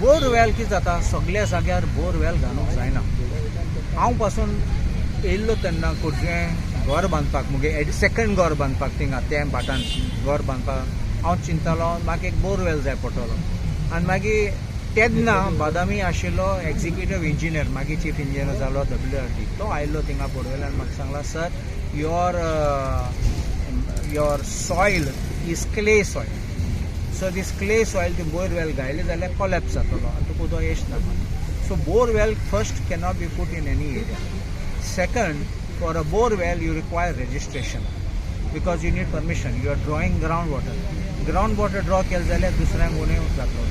Borewell कितें जाता, सगल्या जाग्यार बोरवेल घालूंक जायना. हांव पासून येयल्लो तेन्ना कुडचें घर बांदपाक, मुगे सेकंड घर बांदपाक, थिंगा त्या भाटान घर बांदपाक हांव चिंततालो म्हाका एक बोरवेल जाय पडटलो. आनी मागीर तेन्ना बादामी आशिल्लो एक्झिक्युटीव इंजिनियर, मागीर चीफ इंजिनियर जालो WRD, तो आयिल्लो थिंगा बोरवेल आनी म्हाका सांगला, "Sir, your soil is clay soil, so this clay soil ती बोरवेल घायले जाल्यार कोलॅप्स जातलो आनी तुका उदक येच ना. So borewell first cannot be put in any area. Second, for a borewell you require registration because you need permission. You are drawing ground water. Ground water draw केलें जाल्यार दुसऱ्यांक उणें जातलो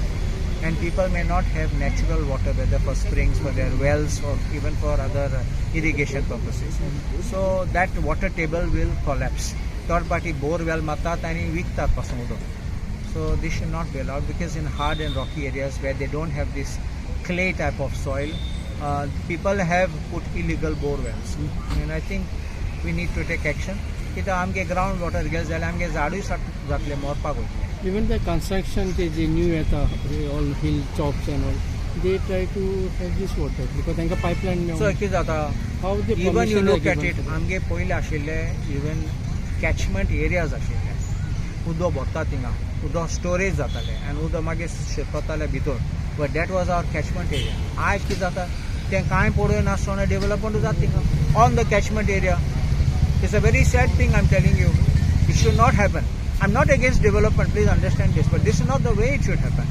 and people may not have natural water, whether for springs, for their wells or even for other irrigation purposes. So that water table will collapse. Third party bore well मारतात आनी विकतात पासून उदक. So this should not be allowed because in hard and rocky areas where they don't have this clay type of soil, people have put illegal bore wells. And I think we need to take action. कित्याक आमगे ground water गेले जाल्यार आमगे झाडूय जातले, मरपाक वयतले. Even the construction ते जे new येता, all hill tops and all, they try to have this water because तांकां पायपलायन. सो कितें जाता, how they even you look at it, आमगे पयलीं आशिल्ले इवन कॅचमेंट एरियाज आशिल्ले, उदक भरता थिंगा, उदक स्टोरेज जातालें आनी उदक मागीर शिरपतालें भितर, but that was our catchment area. आयज कितें जाता, तें कांय पळोवं नासतना डेवलपमेंट जाता थिंगा on the catchment area. It's a very sad thing, I am telling you. It should not happen. I am not against development, please understand this, but this is not the way it should happen.